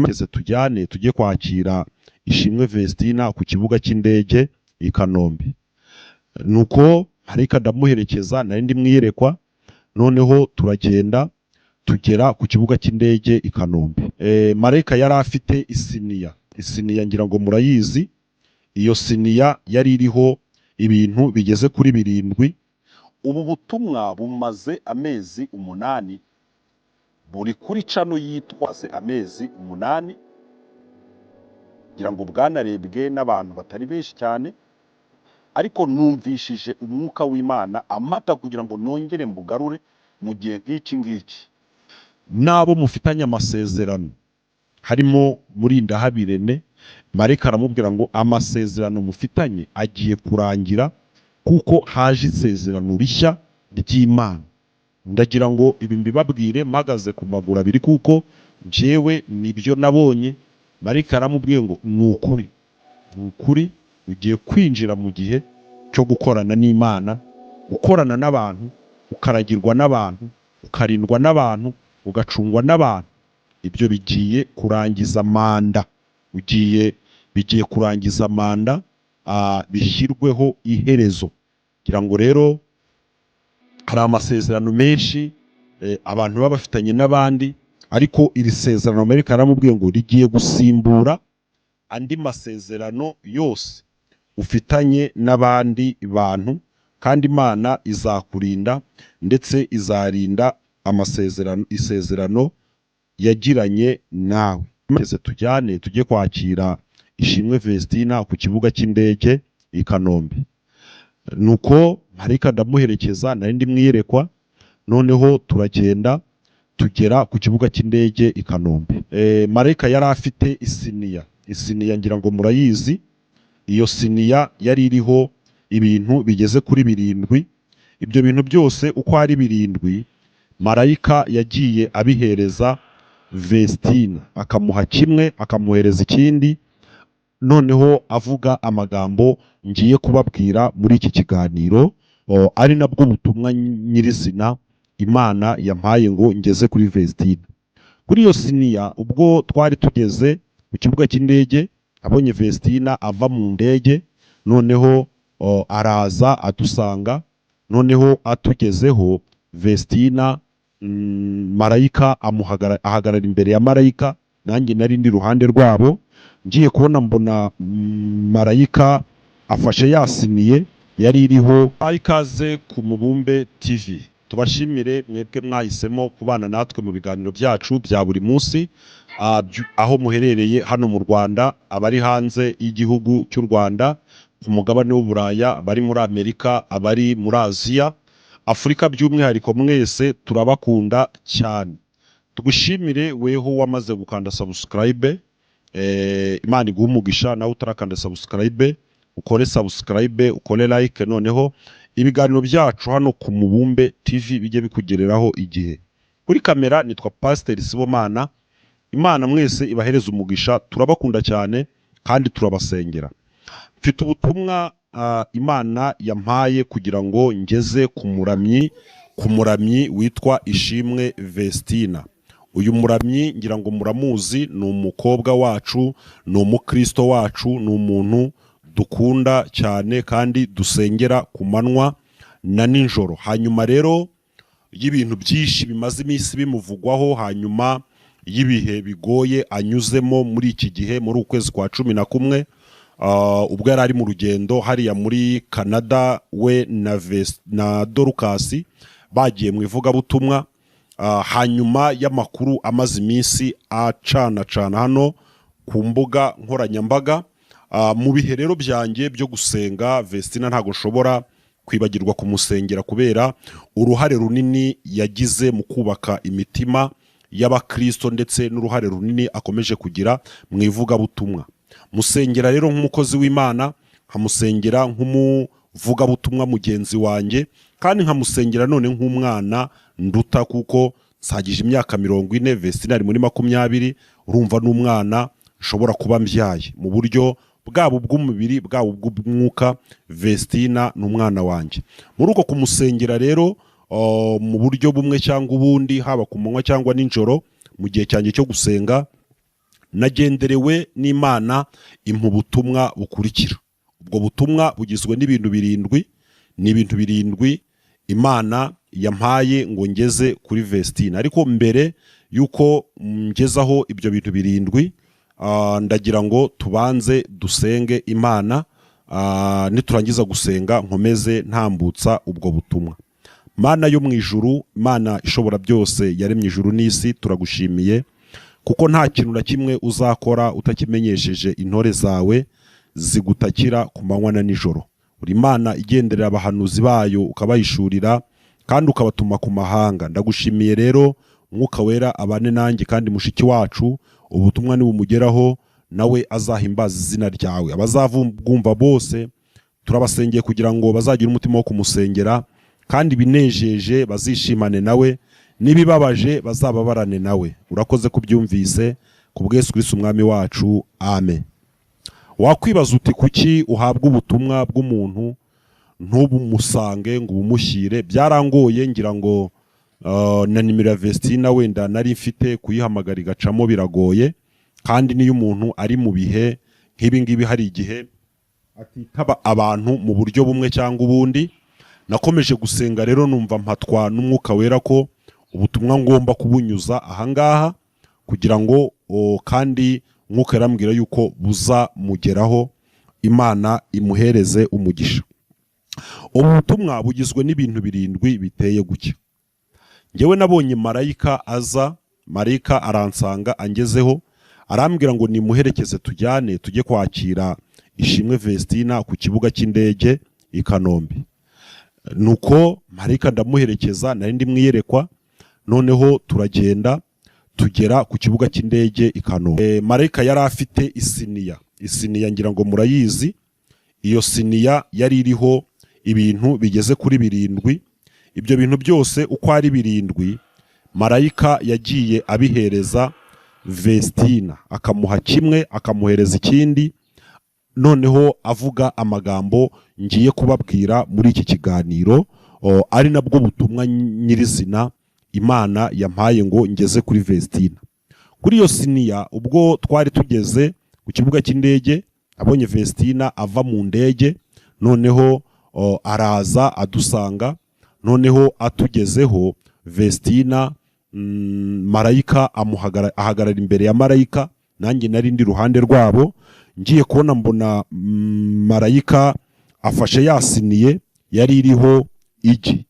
Tugeze tujyane tujye kwakira Ishimwe Vestina ku kibuga cy'indege i Kanombe. Nuko marayika ndamuherekeza, nari ndi mwiyerekwa. Noneho turagenda tugera ku kibuga cy'indege i Kanombe. Marayika yari afite isiniya. Isiniya ngira ngo murayizi. Iyo siniya yari iriho ibintu bigeze kuri birindwi. Ubu butumwa bumaze amezi 8 buri kuri channel yitwa amezi 8, ngira ngo bwanarebwe n'abantu batari benshi cyane, ariko numvishije umwuka w'Imana amata kugira ngo nongere mbugarure mu gihe nk'iki ngiki. N'abo mufitanye amasezerano harimo Murindahabi Irene, marayika aramubwira ngo amasezerano mufitanye agiye kurangira kuko haje isezerano rishya ry'Imana. Ndagira ngo ibi mbibabwire mpagaze ku maguru abiri, kuko njyewe nibyo nabonye. Marayika aramubwiye ngo ni ukuri, ni ukuri, ugiye kwinjira mu gihe cyo gukorana n'Imana, gukorana n'abantu, ukaragirwa n'abantu, ukarindwa n'abantu, ugacungwa n'abantu. Ibyo bigiye kurangiza manda, ugiye bigiye kurangiza manda, bishyirweho iherezo. Ngira ngo rero hari amasezerano menshi abantu baba bafitanye n'abandi, ariko iri sezerano marayika yaramubwiye ngo rigiye gusimbura andi masezerano yose ufitanye n'abandi bantu, kandi Imana izakurinda ndetse izarinda amasezerano, isezerano yagiranye nawe. Tugeze tujyane tujye kwakira Ishimwe Vestina ku kibuga cy'indege i Kanombe. Nuko marayika ndamuherekeza, nari ndi mwiyerekwa. Noneho turagenda tugera ku kibuga cy'indege i Kanombe. Marayika yari afite isiniya. Isiniya ngira ngo murayizi. Iyo siniya yari iriho ibintu bigeze kuri birindwi. Ibyo bintu byose uko ari birindwi, marayika yagiye abihereza Vestina, akamuha kimwe, akamuhereza ikindi, noneho avuga amagambo ngiye kubabwira muri iki kiganiro, ari nabwo butumwa nyirizina Imana yampaye ngo ngeze kuri Vestina. Kuri iyo siniya, ubwo twari tugeze ku kibuga cy'indege, abonye Vestina ava mu ndege, noneho araza adusanga. Noneho atugezeho Vestina, marayika ahagarara imbere ya marayika, nanjye nari ndi iruhande rwabo. Ngiye kubona mbona marayika afashe ya siniye yari iriho. Ikaze ku Mubumbe TV, tubashimire mwebwe mwahisemo kubana natwe mu biganiro byacu bya buri munsi, aho muherereye hano mu Rwanda, abari hanze y'igihugu cy'u Rwanda, ku mugabane w'Uburaya, abari muri Amerika, abari muri Aziya, Afurika by'umwihariko, mwese turabakunda cyane. Tugushimire weho wamaze gukanda subscribe, Imana iguhe umugisha. Nawe utarakanda subscribe, ukore subscribe, ukore like, noneho ibiganiro byacu hano ku Mubumbe TV bijye bikugereraho igihe. Kuri kamera nitwa Pasiteri Sibomana. Imana mwese ibahereza umugisha, turabakunda cyane kandi turabasengera. Mfite ubutumwa Imana yampaye kugira ngo ngeze ku muramyi witwa Ishimwe Vestina. Uyu muramyi ngira ngo muramuzi, ni umukobwa wacu, ni umukristo wacu, ni umuntu dukunda cyane kandi dusengera ku manywa na nijoro. Hanyuma rero y'ibintu byinshi bimaze iminsi bimuvugwaho, hanyuma y'ibihe bigoye anyuzemo muri iki gihe, muri ukwezi kwa 11, ubwo yari ari mu rugendo hariya muri Canada, we na Dorcas bagiye mu ivugabutumwa, hanyuma y'amakuru amaze iminsi acanacana hano ku mbuga nkoranyambaga, mu bihe rero byanjye byo gusenga, Vestina ntabwo nshobora kwibagirwa kumusengera kubera uruhare runini yagize mu kubaka imitima y'abakristo ndetse n'uruhare runini akomeje kugira mu ivugabutumwa. Musengera rero nk'umukozi w'Imana, nkamusengera nk'umuvugabutumwa mugenzi wanjye, kandi nkamusengera none nk'umwana nduta, kuko nsagije imyaka 40, Vestina ari muri 20. Urumva n'umwana nshobora kuba mbyaye mu buryo bwaba ubw'umubiri, bwaba ubw'umwuka. Vestina ni umwana wanjye. Muri uko kumusengera rero, mu buryo bumwe cyangwa ubundi, haba ku manywa cyangwa nijoro, mu gihe cyanjye cyo gusenga, Nagenderewe n'Imana impa ubutumwa bukurikira. Ubwo butumwa bugizwe n'ibintu birindwi, ni ibintu birindwi Imana yampaye ngo ngeze kuri Vestine. Ariko mbere yuko ngezaho ibyo bintu birindwi, ndagira ngo tubanze dusenge Imana, niturangiza gusenga nkomeze ntambutsa ubwo butumwa. Mana yo mu ijuru, Imana ishobora byose yaremye ijuru n'isi, turagushimiye kuko nta kintu na kimwe uzakora utakimenyesheje intore zawe zigutakira ku manywa na nijoro. Uri Imana igenderera abahanuzi bayo, ukabahishurira kandi ukabatuma ku mahanga. Ndagushimiye rero, Umwuka Wera abane nanjye kandi mushiki wacu ubutumwa nibumugeraho nawe azahimbaza izina ryawe. Abazabwumva bose turabasengeye kugira ngo bazagire umutima wo kumusengera, kandi binejeje bazishimane nawe, n'ibibabaje bazababarane nawe. Urakoze kubyumvise, ku bwa Yesu Kristo Umwami wacu, amen. Wakwibaza uti kuki uhabwa ubutumwa bw'umuntu ntubumusange ngo ubumushyire? Byarangoye, ngira ngo na nimero ya Vestina wenda nari mfite kuyihamagara igacamo biragoye, kandi n'iyo umuntu ari mu bihe nk'ibi ngibi hari igihe atitaba abantu mu buryo bumwe cyangwa ubundi. Nakomeje gusenga rero numva mpatwa n'Umwuka Wera ko ubutumwa ngomba kubunyuza ahangaha kugira ngo kandi Umwuka yarambwira yuko buzamugeraho. Imana imuhereze umugisha. Ubu butumwa bugizwe n'ibintu birindwi biteye gutya. Njyewe nabonye marayika aza, marayika aransanga angezeho, arambwira ngo nimuherekeze tujyane tujye kwakira Ishimwe Vestina ku kibuga cy'indege i Kanombe. Nuko marayika ndamuherekeza, nari ndi mwiyerekwa, noneho turagenda tugera ku kibuga cy'indege i Kanombe. Marayika yari afite isiniya, isiniya ngira ngo murayizi. Iyo siniya yari iriho ibintu bigeze kuri birindwi. Ibyo bintu byose uko ari birindwi marayika yagiye abihereza Vestina, akamuha kimwe akamuhereza ikindi, noneho avuga amagambo ngiye kubabwira muri iki kiganiro, ari nabwo butumwa nyirizina Imana yampaye ngo ngeze kuri Vestina. Kuri iyo siniya, ubwo twari tugeze ku kibuga cy'indege, abonye Vestina ava mu ndege, noneho araza adusanga, noneho atugezeho Vestina, marayika ahagarara imbere ya marayika, nanjye nari ndi iruhande rwabo. Ngiye kubona mbona marayika afashe ya siniye yari iriho igi,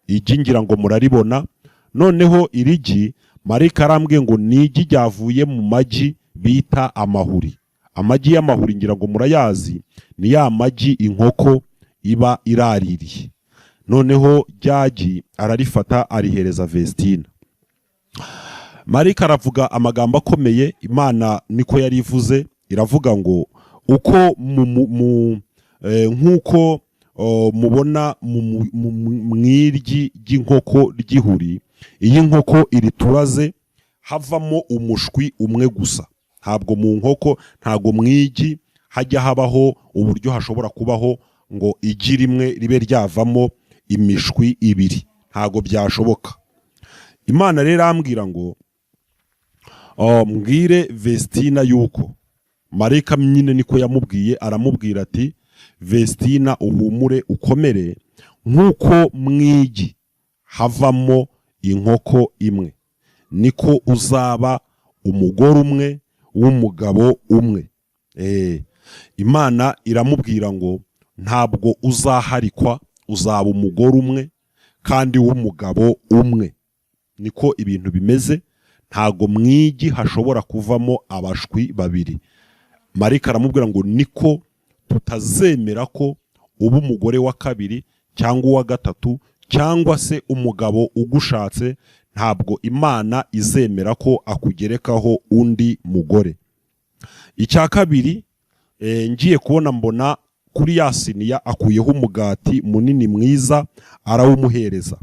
igi ngira ngo muraribona. Noneho iri gi marayika arambwiye ngo ni igi ryavuye mu magi bita amahuri. Amagi y'amahuri ngira ngo murayazi, ni ya magi inkoko iba iraririye. Noneho rya gi ararifata arihereza Vestina. Marayika aravuga amagambo akomeye, Imana niko yari ivuze, iravuga ngo uko nk'uko mubona mu iryi ry'inkoko ry'ihuri, iyi nkoko irituraze havamo umushwi umwe gusa. Ntabwo mu nkoko, ntabwo mu igi hajya habaho uburyo hashobora kubaho ngo igi rimwe ribe ryavamo imishwi ibiri, ntabwo byashoboka. Imana rero irambwira ngo mbwire Vestina yuko marayika nyine niko yamubwiye, aramubwira ati Vestina uhumure ukomere, nk'uko mu igi havamo inkoko imwe niko uzaba umugore umwe w'umugabo umwe. Imana iramubwira ngo ntabwo uzaharikwa, uzaba umugore umwe kandi w'umugabo umwe. Niko ibintu bimeze, ntago mu igi hashobora kuvamo abashwi babiri. Marayika aramubwira ngo niko tutazemera ko uba umugore wa kabiri cyangwa uwa gatatu cyangwa se umugabo ugushatse, ntabwo Imana izemera ko akugerekaho undi mugore. Icya kabiri, ngiye kubona mbona kuri ya siniya akuyeho umugati munini mwiza arawumuhereza.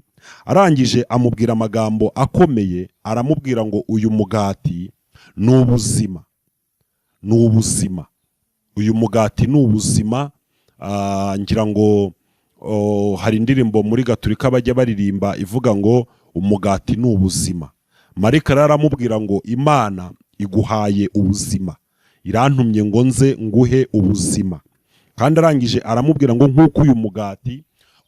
Arangije amubwira amagambo akomeye, aramubwira ngo uyu mugati ni ubuzima, ni ubuzima, uyu mugati ni ubuzima. Ngira ngo hari indirimbo muri Gaturika bajya baririmba ivuga ngo umugati ni ubuzima. Marayika rero aramubwira ngo Imana iguhaye ubuzima, irantumye ngo nze nguhe ubuzima. Kandi arangije aramubwira ngo nk'uko uyu mugati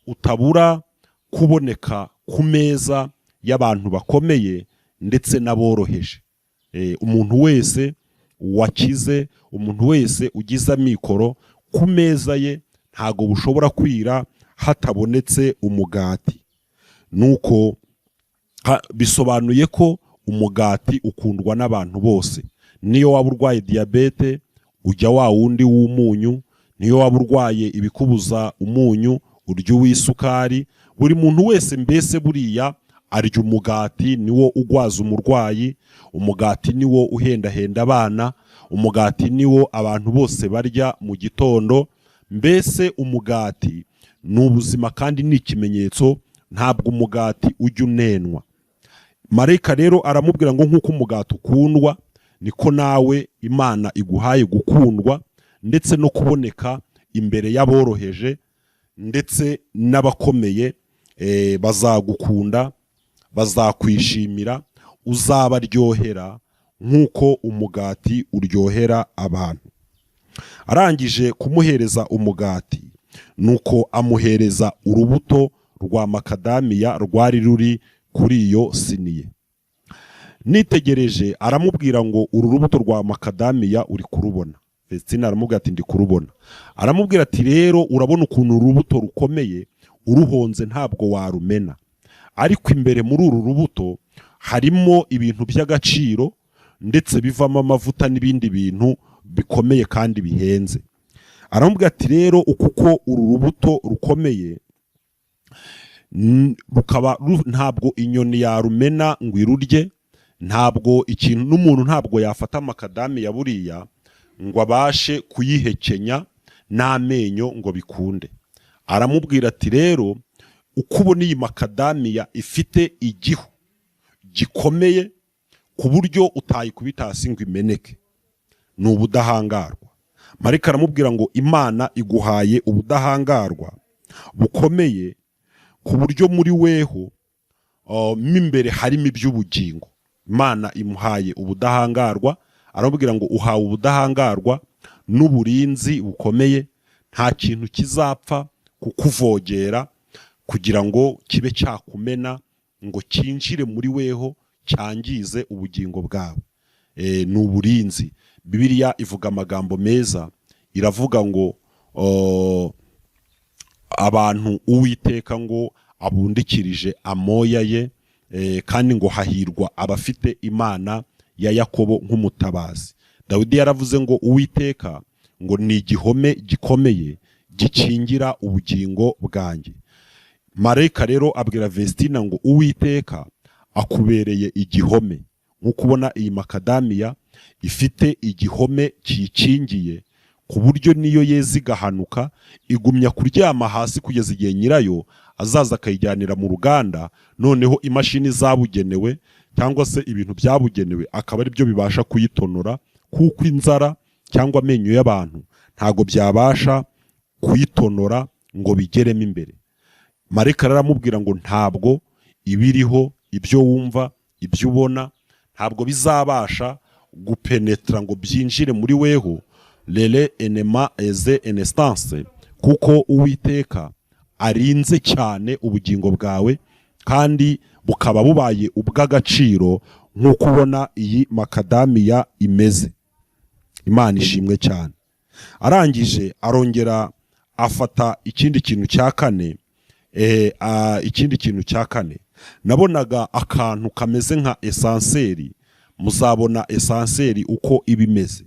utabura kuboneka ku meza y'abantu bakomeye ndetse n'aboroheje. Umuntu wese wakize, umuntu wese ugize amikoro, ku meza ye ntago bushobora kwira hatabonetse umugati. Nuko bisobanuye ko umugati ukundwa n'abantu bose. Niyo waba urwaye diyabete ujya wa wundi w'umunyu, niyo waba urwaye ibikubuza umunyu urya uw'isukari. Buri muntu wese mbese buriya arya umugati, niwo ugwaza umurwayi, umugati niwo uhendahenda abana, umugati niwo abantu bose barya mu gitondo. Mbese umugati ni ubuzima kandi ni ikimenyetso, ntabwo umugati ujya unenwa. Marayika rero aramubwira ngo nk'uko umugati ukundwa niko nawe Imana iguhaye gukundwa ndetse no kuboneka imbere y'aboroheje ndetse n'abakomeye. Bazagukunda, bazakwishimira, uzabaryohera nk'uko umugati uryohera abantu. Arangije kumuhereza umugati, nuko amuhereza urubuto rwa makadamiya rwari ruri kuri iyo siniye. Nitegereje aramubwira ngo uru rubuto rwa makadamiya uri kurubona? Vestine aramubwira ati ndi kurubona. Aramubwira ati rero urabona ukuntu uru rubuto rukomeye, uruhonze ntabwo warumena, ariko imbere muri uru rubuto harimo ibintu by'agaciro ndetse bivamo amavuta n'ibindi bintu bikomeye kandi bihenze. Aramubwira ati rero kuko uru rubuto rukomeye rukaba ntabwo inyoni yarumena ngo irurye, ntabwo ikintu n'umuntu ntabwo yafata makadamiya ya buriya ngo abashe kuyihekenya n'amenyo ngo bikunde. Aramubwira ati rero uko ubona iyi makadamiya ifite igihu gikomeye ku buryo utayikubita hasi ngo imeneke, ni ubudahangarwa. Marayika aramubwira ngo Imana iguhaye ubudahangarwa bukomeye ku buryo muri weho mo imbere harimo iby'ubugingo. Imana imuhaye ubudahangarwa, aramubwira ngo uhawe ubudahangarwa n'uburinzi bukomeye, nta kintu kizapfa kukuvogera kugira ngo kibe cyakumena ngo cyinjire muri weho cyangize ubugingo bwawe. Ni uburinzi. Bibiliya ivuga amagambo meza, iravuga ngo abantu Uwiteka ngo abundikirije amoya ye, kandi ngo hahirwa abafite Imana ya Yakobo nk'umutabazi. Dawidi yaravuze ngo Uwiteka ngo ni igihome gikomeye gikingira ubugingo bwanjye. Marayika rero abwira Vestina ngo Uwiteka akubereye igihome. Nk'uko ubona iyi makadamiya ifite igihome kiyikingiye ku buryo niyo yeze igahanuka igumya kuryama hasi kugeza igihe nyirayo azaza akayijyanira mu ruganda, noneho imashini zabugenewe cyangwa se ibintu byabugenewe akaba ari byo bibasha kuyitonora, kuko inzara cyangwa amenyo y'abantu ntago byabasha kuyitonora ngo bigeremo imbere. Marayika aramubwira ngo ntabwo ibiriho, ibyo wumva, ibyo ubona, ntabwo bizabasha gupenetra ngo byinjire muri weho rere enema eze enestanse, kuko Uwiteka arinze cyane ubugingo bwawe kandi bukaba bubaye ubw'agaciro nk'uko ubona iyi makadamiya imeze. Imana ishimwe cyane. Arangije arongera afata ikindi kintu cya kane. Ikindi kintu cya kane nabonaga akantu kameze nka esanseri. Muzabona esanseri uko iba imeze.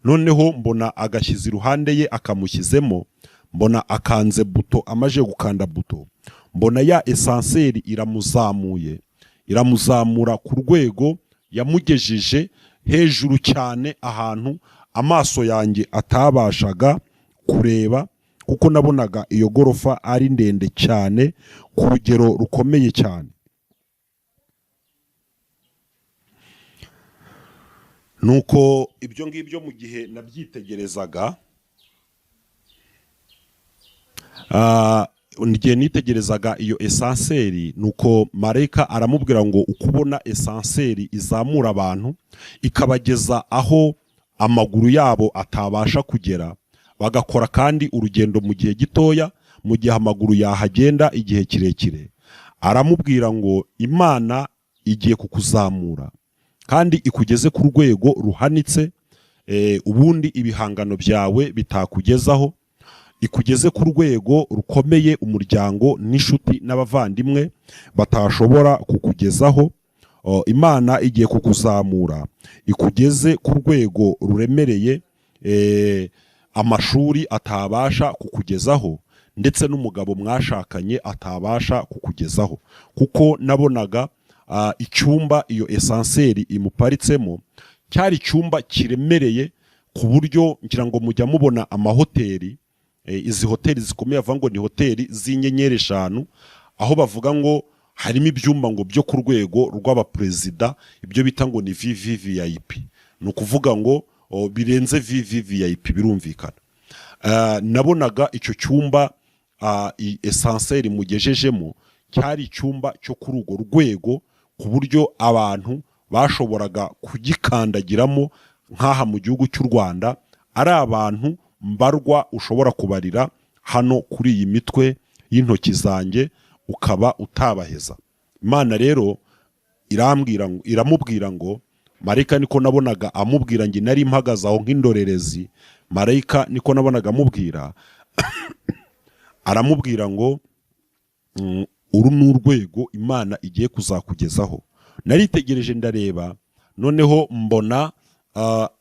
Noneho mbona agashyize iruhande ye akamushyizemo, mbona akanze buto, amaje gukanda buto mbona ya esanseri iramuzamuye, iramuzamura ku rwego yamugejeje hejuru cyane ahantu amaso yanjye atabashaga kureba, kuko nabonaga iyo gorofa ari ndende cyane ku rugero rukomeye cyane. Nuko ibyo ngibyo mu gihe nabyitegerezaga, Igihe nitegerezaga iyo ascenseur, nuko marayika aramubwira ngo uko ubona ascenseur izamura abantu ikabageza aho amaguru yabo atabasha kugera, bagakora kandi urugendo mu gihe gitoya, mu gihe amaguru yahagenda igihe kirekire. Aramubwira ngo Imana igiye kukuzamura kandi ikugeze ku rwego ruhanitse, ubundi ibihangano byawe bitakugezaho, ikugeze ku rwego rukomeye umuryango n'inshuti n'abavandimwe batashobora kukugezaho. Imana igiye kukuzamura ikugeze ku rwego ruremereye, amashuri atabasha kukugezaho, ndetse n'umugabo mwashakanye atabasha kukugezaho. Kuko nabonaga icyumba iyo ascenseur imuparitsemo cyari icyumba kiremereye, ku buryo ngira ngo mujya mubona amahoteli, izi hoteli zikomeye bavuga ngo ni hoteli z'inyenyeri 5, aho bavuga ngo harimo ibyumba ngo byo ku rwego rw'abaperezida, ibyo bita ngo ni VVVIP. Ni ukuvuga ngo birenze VVVIP, birumvikana. Nabonaga icyo cyumba ascenseur mugejejemo cyari icyumba cyo kuri urwo rwego, ku buryo abantu bashoboraga kugikandagiramo nk'aha mu gihugu cy'u Rwanda ari abantu mbarwa ushobora kubarira hano kuri iyi mitwe y'intoki zanjye, ukaba utabaheza. Imana rero irambwira ngo, iramubwira ngo, marayika niko nabonaga amubwira, ngo nari mpagaze aho nk'indorerezi, marayika niko nabonaga amubwira, aramubwira ngo uru ni urwego Imana igiye kuzakugezaho. Naritegereje ndareba, noneho mbona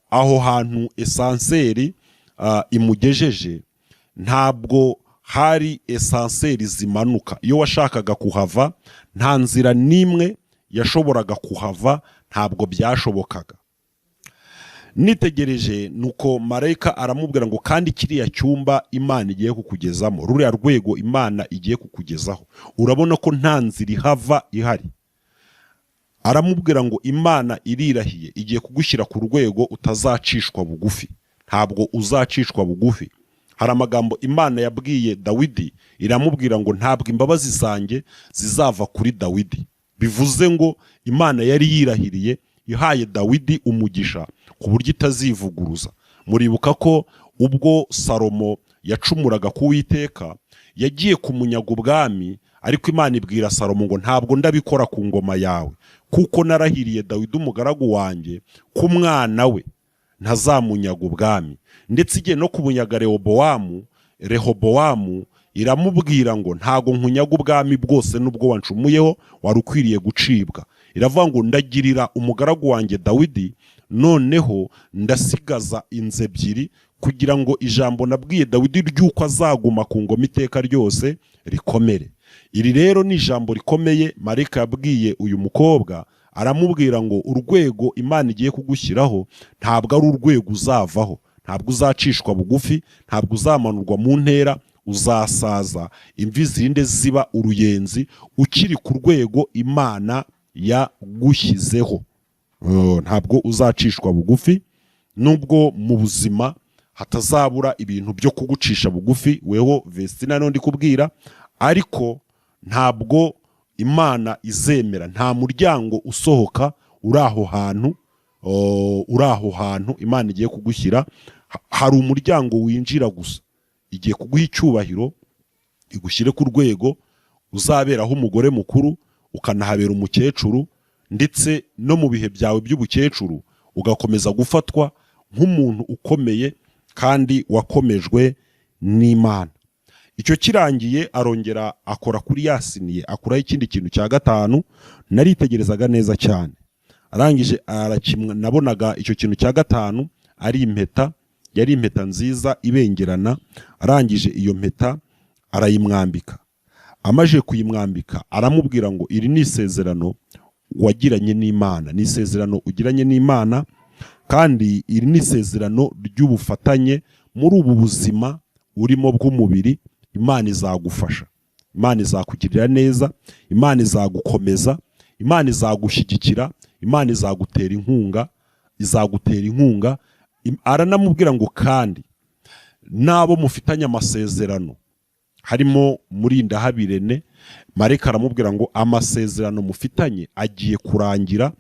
aho hantu ascenseur imugejeje ntabwo hari ascenseur zimanuka. Iyo washakaga kuhava nta nzira n'imwe yashoboraga kuhava, ntabwo byashobokaga. Nitegereje, nuko marayika aramubwira ngo kandi kiriya cyumba Imana igiye kukugezamo, ruriya rwego Imana igiye kukugezaho, urabona ko nta nzira ihava ihari. Aramubwira ngo Imana irirahiye, igiye kugushyira ku rwego utazacishwa bugufi, ntabwo uzacishwa bugufi. Hari amagambo Imana yabwiye Dawidi, iramubwira ngo ntabwo imbabazi zanjye zizava kuri Dawidi. Bivuze ngo Imana yari yirahiriye, ihaye Dawidi umugisha ku buryo itazivuguruza. Muribuka ko ubwo Salomo yacumuraga ku Uwiteka, yagiye kumunyaga ubwami, ariko Imana ibwira Salomo ngo ntabwo ndabikora ku ngoma yawe, kuko narahiriye Dawidi umugaragu wanjye ko umwana we ntazamunyaga ubwami. Ndetse igiye no kubunyaga Rehobowamu, Rehobowamu iramubwira ngo ntago nkunyaga ubwami bwose nubwo wancumuyeho wari ukwiriye gucibwa. Iravuga ngo ndagirira umugaragu wanjye Dawidi, noneho ndasigaza inzu ebyiri kugira ngo ijambo nabwiye Dawidi ry'uko azaguma ku ngoma iteka ryose rikomere. Iri rero ni ijambo rikomeye marayika yabwiye uyu mukobwa, aramubwira ngo urwego Imana igiye kugushyiraho ntabwo ari urwego uzavaho, ntabwo uzacishwa bugufi, ntabwo uzamanurwa mu ntera, uzasaza imvi zirinde ziba uruyenzi ukiri ku rwego Imana yagushyizeho. Ntabwo uzacishwa bugufi, nubwo mu buzima hatazabura ibintu byo kugucisha bugufi, weho Vestina ndi kubwira, ariko ntabwo Imana izemera, nta muryango usohoka uri aho hantu, uri aho hantu Imana igiye kugushyira. Hari umuryango winjira gusa. Igiye kuguha icyubahiro, igushyire ku rwego uzaberaho umugore mukuru, ukanahabera umukecuru, ndetse no mu bihe byawe by'ubukecuru ugakomeza gufatwa nk'umuntu ukomeye kandi wakomejwe n'Imana. Icyo kirangiye, arongera akora kuri ya siniye, akuraho ikindi kintu cya gatanu. Naritegerezaga neza cyane, arangije arakimwa. Nabonaga icyo kintu cya gatanu ari impeta, yari impeta nziza ibengerana. Arangije iyo mpeta arayimwambika. Amaze kuyimwambika aramubwira ngo iri ni isezerano wagiranye n'Imana, ni isezerano ugiranye n'Imana, kandi iri ni isezerano ry'ubufatanye muri ubu buzima urimo bw'umubiri. Imana izagufasha, Imana izakugirira neza, Imana izagukomeza, Imana izagushyigikira, Imana izagutera inkunga, izagutera inkunga. Aranamubwira ngo kandi n'abo mufitanye amasezerano Harimo Murindahabi Irene. Marayika aramubwira ngo amasezerano mufitanye agiye kurangira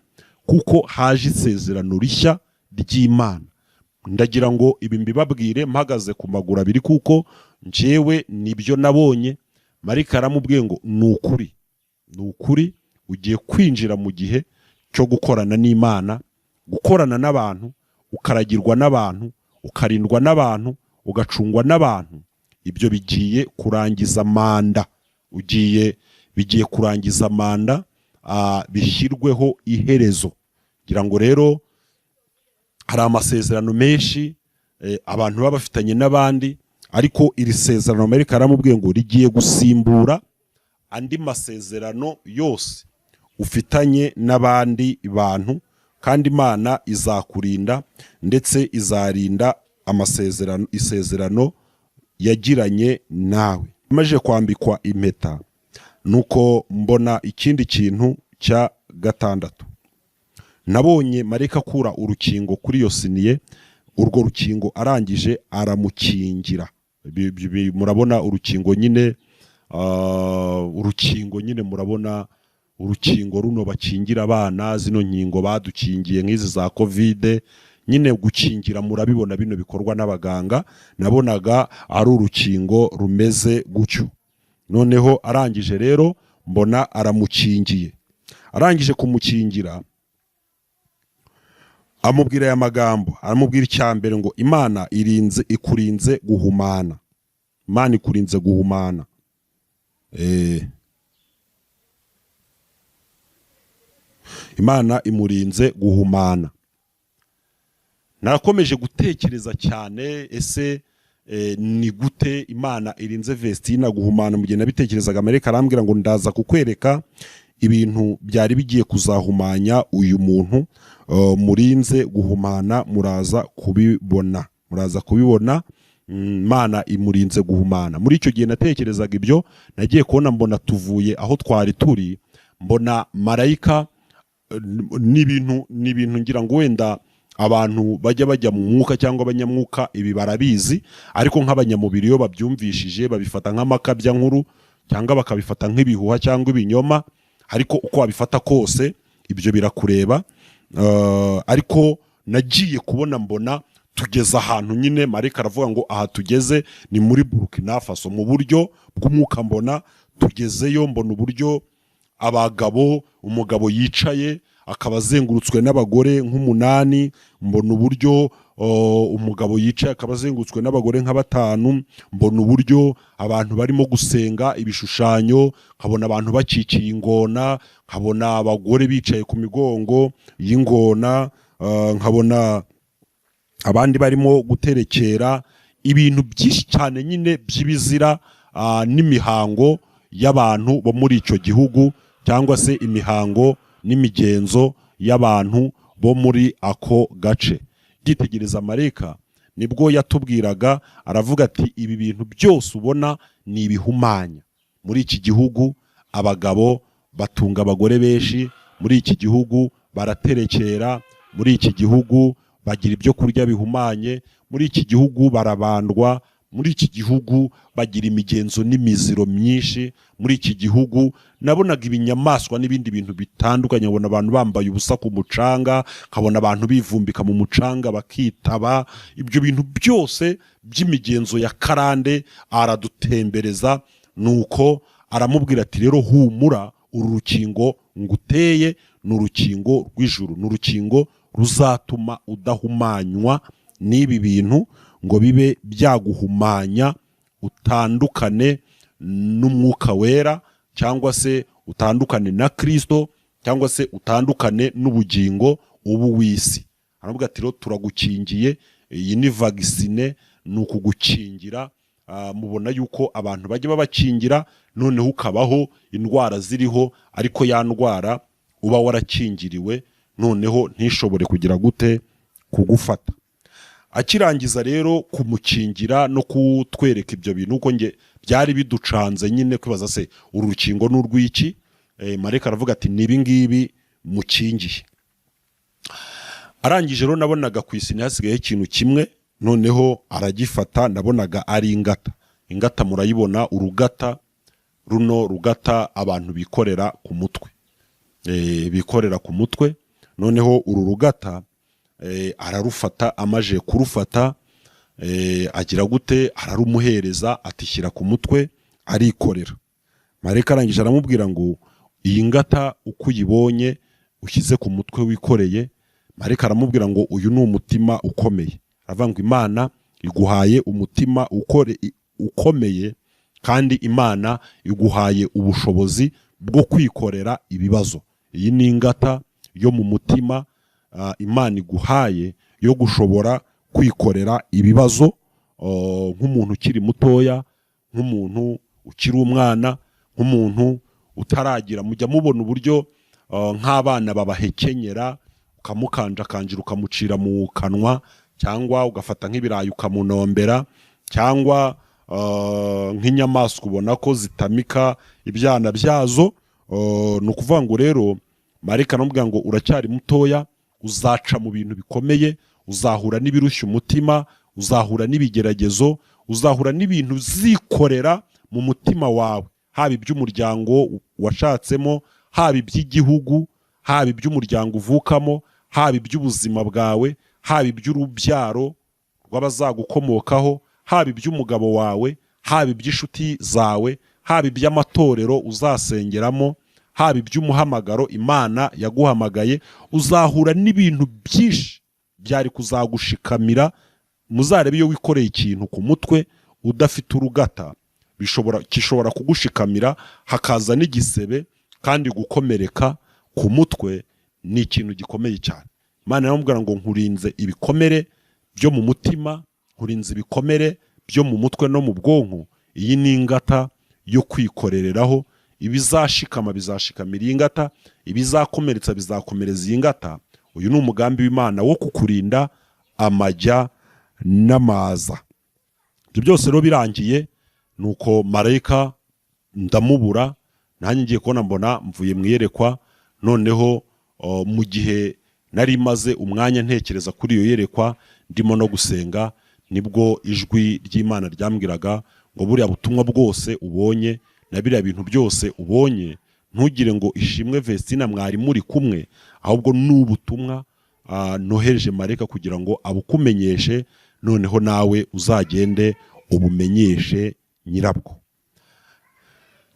kuko haje isezerano rishya ry'Imana. Ndagira ngo ibi mbibabwire mpagaze ku maguru abiri, kuko njyewe nibyo nabonye. Marayika aramubwiye ngo ni ukuri, ni ukuri, ugiye kwinjira mu gihe cyo gukorana n'Imana, gukorana n'abantu, ukaragirwa n'abantu, ukarindwa n'abantu, ugacungwa n'abantu. Ibyo bigiye kurangiza manda, bigiye kurangiza manda, bishyirweho iherezo. Ngira ngo rero hari amasezerano menshi abantu baba bafitanye n'abandi, ariko iri sezerano Marayika aramubwiye ngo rigiye gusimbura andi masezerano yose ufitanye n'abandi bantu, kandi Imana izakurinda ndetse izarinda amasezerano, isezerano yagiranye nawe. Maze kwambikwa impeta, nuko mbona ikindi kintu cya gatandatu. Nabonye marayika akura urukingo kuri iyo siniye, urwo rukingo arangije aramukingira. Murabona urukingo nyine, urukingo nyine murabona urukingo runo bakingira abana, zino nkingo badukingiye nk'izi za Covid nyine, gukingira murabibona bino bikorwa n'abaganga. Nabonaga ari urukingo rumeze gutyo. Noneho arangije rero mbona aramukingiye. Arangije kumukingira amubwira aya magambo, aramubwira icya mbere ngo Imana irinze, ikurinze guhumana. Imana ikurinze guhumana. Imana imurinze guhumana. Narakomeje gutekereza cyane, ese ni gute Imana irinze Vestina guhumana? Mu gihe nabitekerezaga, Marayika arambwira ngo ndaza kukwereka ibintu byari bigiye kuzahumanya uyu muntu, murinze guhumana, muraza kubibona, muraza kubibona. Imana imurinze guhumana. Muri icyo gihe natekerezaga ibyo, nagiye kubona mbona tuvuye aho twari turi, mbona marayika, n'ibintu ngira ngo wenda abantu bajya mu mwuka cyangwa abanyamwuka ibi barabizi, ariko nk'abanyamubiri iyo babyumvishije babifata nk'amakabya nkuru cyangwa bakabifata nk'ibihuha cyangwa ibinyoma, ariko uko wabifata kose ibyo birakureba. Ariko nagiye kubona mbona tugeze ahantu nyine marayika aravuga ngo aha tugeze ni muri Burkina Faso. Mu buryo bw'umwuka mbona tugezeyo, mbona uburyo abagabo, umugabo yicaye akaba azengurutswe n'abagore nk'umunani, mbona uburyo umugabo yicaye akaba azengurutswe n'abagore nka batanu, mbona uburyo abantu barimo gusenga ibishushanyo, nkabona abantu bakikiye ingona, nkabona abagore bicaye ku migongo y'ingona, nkabona abandi barimo guterekera ibintu byinshi cyane nyine by'ibizira, n'imihango y'abantu bo muri icyo gihugu, cyangwa se imihango n'imigenzo y'abantu bo muri ako gace. Byitegereza marayika nibwo yatubwiraga, aravuga ati ibi bintu byose ubona ni ibihumanya. Muri iki gihugu abagabo batunga abagore benshi, muri iki gihugu baraterekera, muri iki gihugu bagira ibyo kurya bihumanye, muri iki gihugu barabandwa, muri iki gihugu bagira imigenzo n'imiziro myinshi, muri iki gihugu nabonaga ibinyamaswa n'ibindi bintu bitandukanye, nkabona abantu bambaye ubusa ku mucanga, nkabona abantu bivumbika mu mucanga bakitaba, ibyo bintu byose by'imigenzo ya karande aradutembereza. Nuko aramubwira ati rero humura, uru rukingo nguteye ni urukingo rw'ijuru, ni urukingo ruzatuma udahumanywa n'ibi bintu ngo bibe byaguhumanya, utandukane n'umwuka wera, cyangwa se utandukane na Kristo, cyangwa se utandukane n'ubugingo ubu w'isi. Aravuga ati rero turagukingiye, iyi ni vagisine, ni ukugukingira. Mubona yuko abantu bajya babakingira, noneho ukabaho indwara ziriho, ariko ya ndwara uba warakingiriwe noneho ntishobore kugira gute kugufata. Akirangiza rero kumukingira no kutwereka ibyo bintu, uko nge byari biducanze nyine kwibaza se uru rukingo ni urw'iki? Marayika aravuga ati ni ibi ngibi mukingiye. Arangije rero nabonaga ku isiniya hasigayeho ikintu kimwe, noneho aragifata, nabonaga ari ingata. Ingata murayibona, urugata runo, rugata abantu bikorera ku mutwe. Bikorera ku mutwe. Noneho uru rugata ararufata. Amaje kurufata, agira gute? Ararumuhereza, atishyira ku mutwe, arikorera. Marayika arangije aramubwira ngo iyi ngata uko uyibonye ushyize ku mutwe wikoreye, marayika aramubwira ngo uyu ni umutima ukomeye. Aravuga ngo Imana iguhaye umutima ukomeye, kandi Imana iguhaye ubushobozi bwo kwikorera ibibazo. Iyi ni ingata yo mu mutima, Imana iguhaye yo gushobora kwikorera ibibazo, nk'umuntu ukiri mutoya, nk'umuntu ukiri umwana, nk'umuntu utaragira. Mujya mubona uburyo nk'abana babahekenyera, ukamukanjakanjira, ukamucira mu kanwa, cyangwa ugafata nk'ibirayi ukamunombera, cyangwa nk'inyamaswa ubona ko zitamika ibyana byazo. Ni ukuvuga ngo rero marayika aramubwira ngo uracyari mutoya, uzaca mu bintu bikomeye, uzahura n'ibirushya umutima, uzahura n'ibigeragezo, uzahura n'ibintu uzikorera mu mutima wawe, haba iby'umuryango washatsemo, haba iby'igihugu, haba iby'umuryango uvukamo, haba iby'ubuzima bwawe, haba iby'urubyaro rw'abazagukomokaho, haba iby'umugabo wawe, haba iby'inshuti zawe, haba iby'amatorero uzasengeramo, haba iby'umuhamagaro Imana yaguhamagaye. Uzahura n'ibintu byinshi byari kuzagushikamira. Muzarebe, iyo wikoreye ikintu ku mutwe udafite urugata, gishobora kugushikamira, hakaza n'igisebe, kandi gukomereka ku mutwe ni ikintu gikomeye cyane. Imana iramubwira ngo nkurinze ibikomere byo mu mutima, nkurinze ibikomere byo mu mutwe no mu bwonko. Iyi ni ingata yo kwikorereraho. Ibizashikama bizashikamira iyi ngata, ibizakomeretsa bizakomereza iyi ngata. Uyu ni umugambi w'Imana wo kukurinda amajya n'amaza. Ibyo byose rero birangiye, nuko marayika ndamubura. Nanjye ngiye kubona mbona mvuye mu iyerekwa. Noneho mu gihe nari maze umwanya ntekereza kuri iyo yerekwa, ndimo no gusenga, nibwo ijwi ry'Imana ryambwiraga ngo buriya butumwa bwose ubonye na biriya bintu byose ubonye, ntugire ngo Ishimwe Vestina mwari muri kumwe, ahubwo ni ubutumwa nohereje marayika kugira ngo abukumenyeshe, noneho nawe uzagende ubumenyeshe nyirabwo.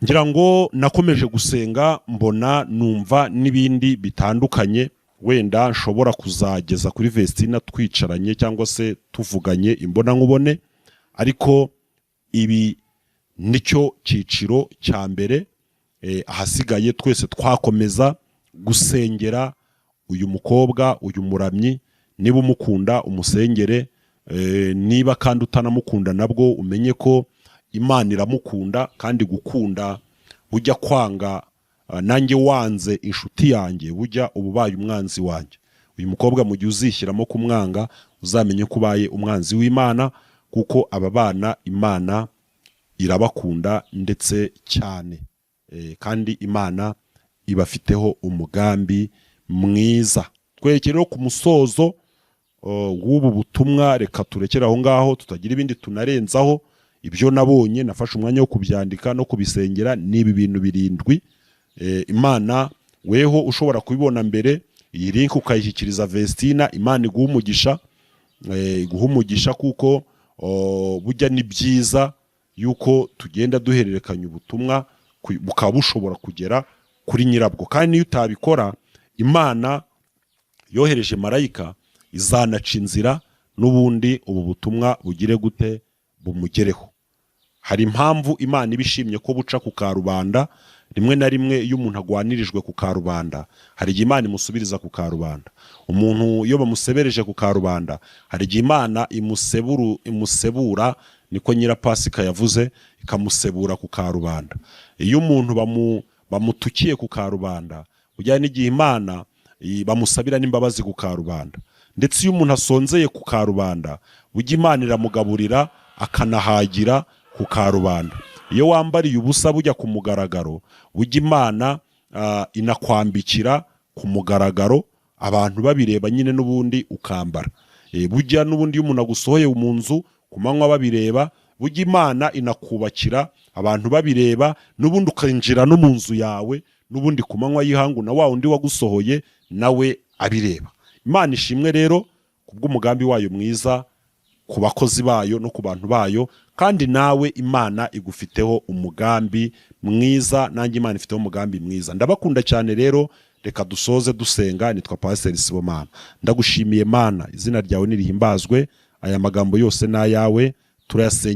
Ngira ngo nakomeje gusenga, mbona, numva n'ibindi bitandukanye wenda nshobora kuzageza kuri Vestina twicaranye cyangwa se tuvuganye imbonankubone, ariko ibi nicyo cyiciro cya mbere. Ahasigaye twese twakomeza gusengera uyu mukobwa, uyu muramyi. Niba umukunda umusengere, niba kandi utanamukunda nabwo umenye ko Imana iramukunda. Kandi gukunda ujya kwanga, nanjye wanze inshuti yanjye, bujya uba ubaye umwanzi wanjye. Uyu mukobwa mu gihe uzishyiramo kumwanga, uzamenye ko ubaye umwanzi w'Imana, kuko aba bana Imana irabakunda ndetse cyane. Kandi Imana ibafiteho umugambi mwiza. Twerekeye rero ku musozo w'ubu butumwa. Reka turekere aho ngaho, tutagira ibindi tunarenzaho. Ibyo nabonye nafashe umwanya wo kubyandika no kubisengera ni ibi bintu birindwi. Imana weho ushobora kubibona mbere, iyi link ukayishyikiriza Vestina, Imana iguha umugisha, iguha umugisha, kuko bujya ni byiza yuko tugenda duhererekanya ubutumwa bukaba bushobora kugera kuri nyirabwo. Kandi niyo utabikora, Imana yohereje marayika izanaca inzira n'ubundi ubu butumwa bugire gute? Bumugereho. Hari impamvu Imana iba ishimye ko buca ku karubanda. Rimwe na rimwe iyo umuntu agwanirijwe ku karubanda, hari igihe Imana imusubiriza ku karubanda. Umuntu iyo bamusebereje ku karubanda, hari igihe Imana imusebura, niko Nyirapasika yavuze, ikamusebura ku karubanda. Iyo umuntu bamutukiye ku karubanda, ujyanye n'igihe Imana bamusabira n'imbabazi ku karubanda. Ndetse iyo umuntu asonzeye ku karubanda, ujya Imana iramugaburira akanahagira ku karubanda. Iyo wambariye ubusa bujya ku mugaragaro, bujya Imana inakwambikira ku mugaragaro, abantu babireba nyine n'ubundi ukambara. Bujya n'ubundi iyo umuntu agusohoye mu nzu ku manywa babireba, Burya Imana inakubakira abantu babireba, n'ubundi ukinjira no mu nzu yawe, n'ubundi ku manywa y'ihangu, na wa wundi wagusohoye nawe abireba. Imana ishimwe rero kubw'umugambi wayo mwiza ku bakozi bayo no ku bantu bayo. Kandi nawe Imana igufiteho umugambi mwiza, nanjye Imana ifiteho umugambi mwiza. Ndabakunda cyane rero. Reka dusoze dusenga. Nitwa Pasiteri Sibomana. Ndagushimiye Mana, izina ryawe nirihimbazwe. Aya magambo yose ni ayawe, turayasengera.